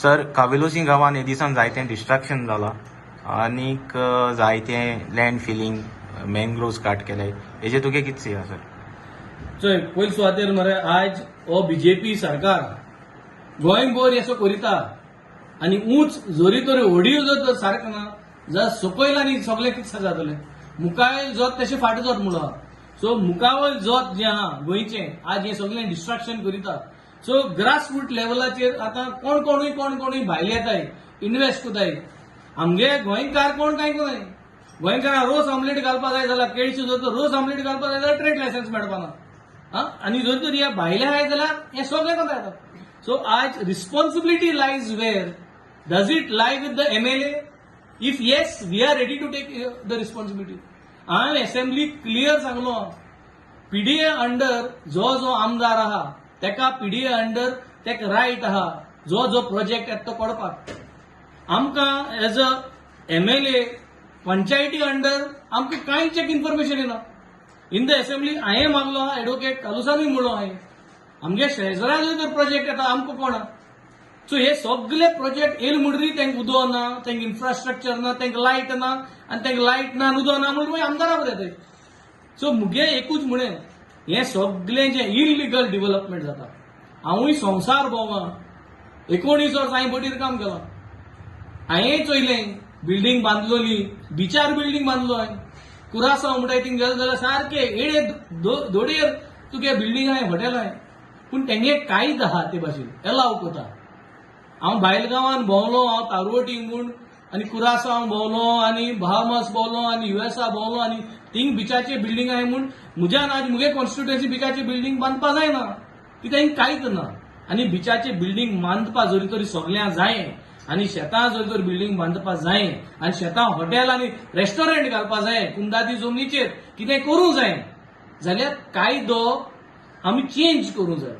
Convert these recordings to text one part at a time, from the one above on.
Sir, कावेलोसी गांवान हे दिसान जायतें डिस्ट्रक्शन जालां आनीक जायतें लँड फिलींग, मँग्रोव्स काट केले. हेजेर तुगे कितें आसा, सर? चोय, पयले सुवातेर मरे आयज हो बीजेपी सरकार गोंयभर असो करिता आनी ऊंच जरी तर होडील जर तर सारकें ना जाल्यार सकयल आनी सगळें कितें जातलें? मुखायल जोत तशें फाट जोत म्हणून. सो मुखावयल जोत जें आहा गोंयचें, आज हें सगळें डिस्ट्रक्शन करिता. सो ग्रास रूट लेवलाचेर आतां कोण कोणूय कोण कोणूय भायले येताय, इन्वेस्ट करताय. आमगे गोंयकार कोण कांय कोणाय गोंयकारां रोस ऑमलेट घालपा जाय जाल्यार, केळशी जर तर रोस ऑमलेट घालपा जाय जाल्यार ट्रेड लायसन्स मेळपाना. आं, आनी जर तर ह्या भायले आहाय जाल्यार हें सगळें कोता येता. सो आज responsibility lies where? Does it lie with the MLA? If yes, we are ready to take the responsibility. हांवें एसेंब्ली क्लियर सांगलो, पीडीए अंडर जो जो आमदार आहा तेका पीडीए अंडर तेका रायट आहा जो जो प्रोजेक्ट येता तो पडपाक. आमकां एज अ एमएलए पंचायती अंडर आमकां कांयच एक इन्फॉर्मेशन येना. इन the assembly हांवें मागलो, एडवोकेट कालुसानूय म्हणलो हांवें, आमगे शेजरा जर तर प्रोजेक्ट येता, आमकां कोणा? सो हे सगळे प्रोजेक्ट येयले म्हणटरी तांकां उदक ना, तांकां इन्फ्रास्ट्रक्चर ना, तांकां लायट ना. आनी तांकां लायट ना आनी उदक ना म्हणून मागीर आमदारा बरें येताय. सो मुगे एकूच म्हणें, हें सगळें जें इलिगल डिव्हलपमेंट जाता, हांवूय संवसार भोंवला, 19 वर्सां हांवें बोटीर काम केलां. हांवें चोयलें बिल्डींग बांदलोली, बिचार बिल्डींग बांदलो हांवें. कुरासांव म्हणटाय थिंग गेले जाल्यार सारके एडे दोडयेर तुगे बिल्डींग आहाय, हॉटेल आहाय, पूण तेंगे कांयच आहा ते भाशेन एलाव कोता. हांव भायल गांवान भोंवलो, हांव तारवटी म्हूण आनी कुरासांव भोंवलो आनी बहामस भोंवलो आनी युएसआ भोंवलो आनी थिंग बिचाचे बिल्डींग आहाय म्हूण म्हज्यान आज मुगे कॉन्स्टिट्युएन्सी बिचाची बिल्डींग बांदपा जायना, कित्याक कांयच ना. आनी बिचाचे बिल्डींग बांदपा जरी तरी सगळ्यां जाय आनी शेतां जर तर बिल्डींग बांदपा जाय आनी शेतां हॉटेल आनी रेस्टॉरंट घालपा जाय, कुमदादी जमनीचेर कितें करूंक जाय जाल्यार कायदो आमी चेंज करूंक जाय.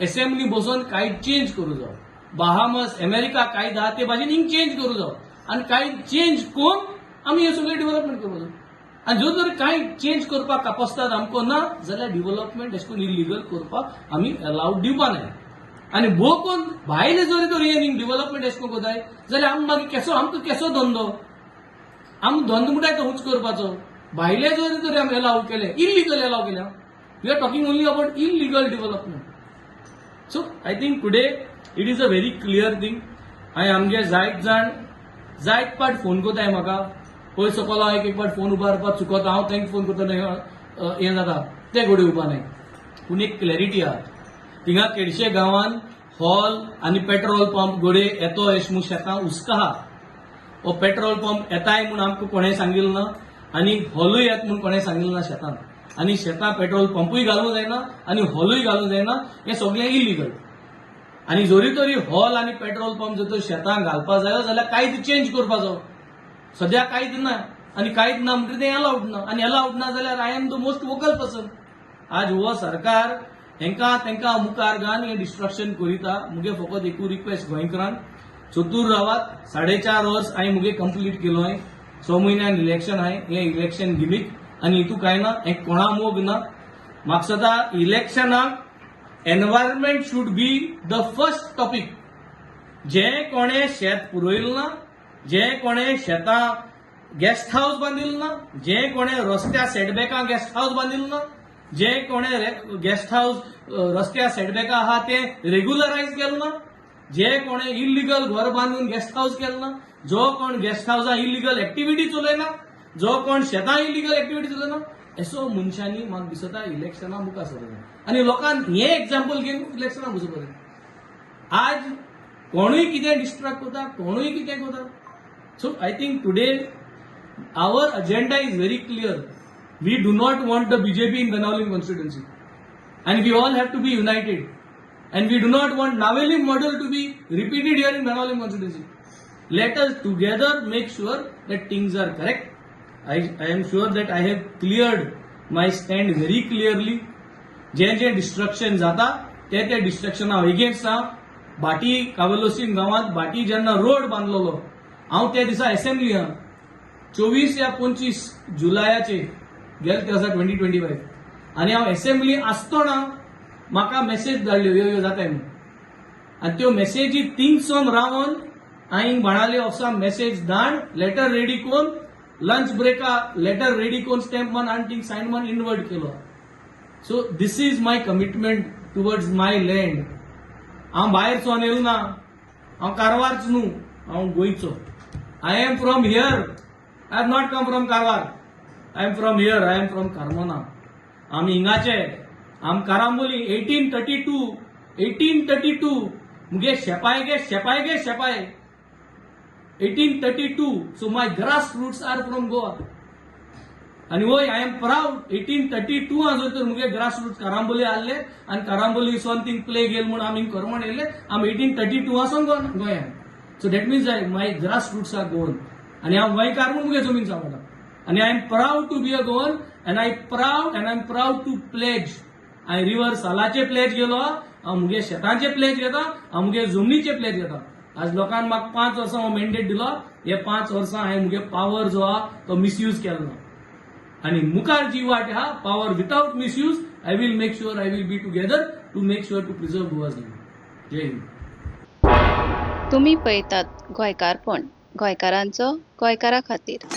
एसेंब्ली बसोन कांय चेंज करूं जाय. बहामस, अमेरिका कायदो आहा ते भाशेन हिंग चेंज करूं जाय आनी कांय चेंज करून आमी हे सगळें डेव्हलपमेंट करूं जाय. आनी जर तर कांय चेंज करपाक कापस्ताद आमकां ना जाल्यार डेव्हलपमेंट अशें करून इलिगल करपाक आमी अलावड दिवपा नाय. आनी भोव कोन्न भायले जरी तर हें डेव्हलपमेंट अशें करून करताय जाल्यार आमी मागीर केसो, आमकां केसो धंदो? आमी धंदो म्हणटाय तो हूच करपाचो. भायले जरी तर आमी एलाव केले, इलिगल एलाव केल्या, we are talking only about illegal development. So I think today it is a very clear thing. हांवें आमगे जायत जाण जायत पाट फोन कोताय म्हाका. पयर सकयल हांव एक एक पाट फोन उबारपाक चुकता. हांव तांकां फोन करता, हें जाता ते घोडे उबा नाय. पूण एक क्लॅरिटी आहा, थिंगा केडशे गांवान हॉल आनी पेट्रोल पंप घोडे येतो अशें म्हूण शेतां हुस्को आहा. हो पेट्रोल पंप येताय म्हूण आमकां कोणें सांगिल्लें ना आनी हॉलूय येत म्हूण कोणें सांगिल्लें ना शेतान. आनी शेतां पेट्रोल पंपूय घालूंक जायना आनी हॉलूय घालूंक जायना. हें सगळें इलिगल. आनी जरी तरी हॉल आनी पेट्रोल पंप जर तर शेतां घालपा जायो जाल्यार कायदो चेंज करपाचो. सद्या कांयच ना आनी कांयच ना म्हणटकीर तें अलावड ना आनी अलावड ना जाल्यार I am the most vocal person. आज हो सरकार हेंकां तेंकां मुखार घालून हें डिस्ट्रक्शन करिता. मुगे फकत एकू रिक्वेस्ट, गोंयकारान चतूर रावात. 4.5 वर्स हांवें मुगे कंप्लीट केलो. हांवें 6 म्हयन्यान इलेक्शन आहाय. हें इलेक्शन गिमीक आनी हितू कांय ना. हें कोणा मोग ना. म्हाका दिसता इलेक्शनाक environment should be the first topic. जे कोणें शेत पुरयलें ना, जे कोणें शेतां गेस्ट हावस बांदिल्लें ना, जे कोणें रस्त्या सेटबॅका गेस्ट हावस बांदिल्लें ना, जे कोणें गेस्ट हावस रस्त्या सेटबॅका आहा ते रेग्युलरायज केलें ना, जे कोणें इलिगल घर बांदून गेस्ट हावस केलें ना, जो कोण गेस्ट हावसां इलिगल एक्टिविटी चलयना, जो कोण शेतां इलिगल एक्टिविटी चलयना, असो मनशांनी म्हाका दिसता इलेक्शना मुखार सरना आनी लोकांक हें एक्झाम्पल घेवन इलेक्शना वचूंक जाय. आज कोणूय कितें डिस्ट्रक्ट करता, कोणूय कितें करता. So I think today our agenda is very clear. We do not want the BJP in Benaulim constituency and we all have to be united, and we do not want Navelim model to be repeated here in Benaulim constituency. Let us together make sure that things are correct. I am sure that I have cleared my stand very clearly. J J destruction जाता ते ते destruction हांव against आहा. भाटी, कावेलोसीम गांवांत भाटी जेन्ना road बांदलेलो, हांव त्या दिसा एसेंब्ली आहा, 24 या 25 जुलयाचे गेले ते आसा 2025, आनी हांव एसेंब्ली आसतना म्हाका मेसेज धाडल्यो, यो यो जाताय म्हणून. आनी त्यो मेसेजी थिंगसून रावन हांवें बाणावले ऑफिसा मेसेज धाड, लेटर रेडी करून, लंच ब्रेका लेटर रेडी करून, स्टॅम्प मारून आनी थिंग सायन मारून इनवर्ड केलो. So this is my commitment towards my land. हांव भायर सोन येयलो ना, हांव कारवारच न्हू, हांव गोंयचो. I am from here. I have not come from Karwar. I am from here. I am from Carmona. आमी हिंगाचे. आम कारांबोली, 1832, 1832. मुगे शेपाय गे, शेपाय गे, शेपाय 1832. So my grass roots are from Goa. आनी वय, I am proud. 1832 जर तर मुगे ग्रास रूट्स कारांबोली आहले आनी कारांबोली सोन थिंग प्ले गेल म्हूण आमी करमण येयले. आमी 1832 आसोन गोंयान. So that means I my grass roots are Goan. आनी हांव गोंयकार म्हूण मुगे जमीन सांबाळटा आनी I am proud to be a Goan and I am proud to pledge. हांवें रिवर सालाचे प्लेज गेलो, हांव मुगे शेतांचे प्लेज घेता, हांव मुगे जमनीचे प्लेज घेता. आज लोकांक म्हाका 5 वर्सां हो मेंडेट दिलो. हे 5 वर्सां हांवें मुगे पावर जो आहा तो मिसयूज केलो ना आनी मुखार जी वाट आहा, power without misuse, I will make sure I will be together to make sure to preserve Goa's land. Jai Hind. तुमी पळयतात गोंयकारपण, गोंयकारांचो गोंयकारा खातीर.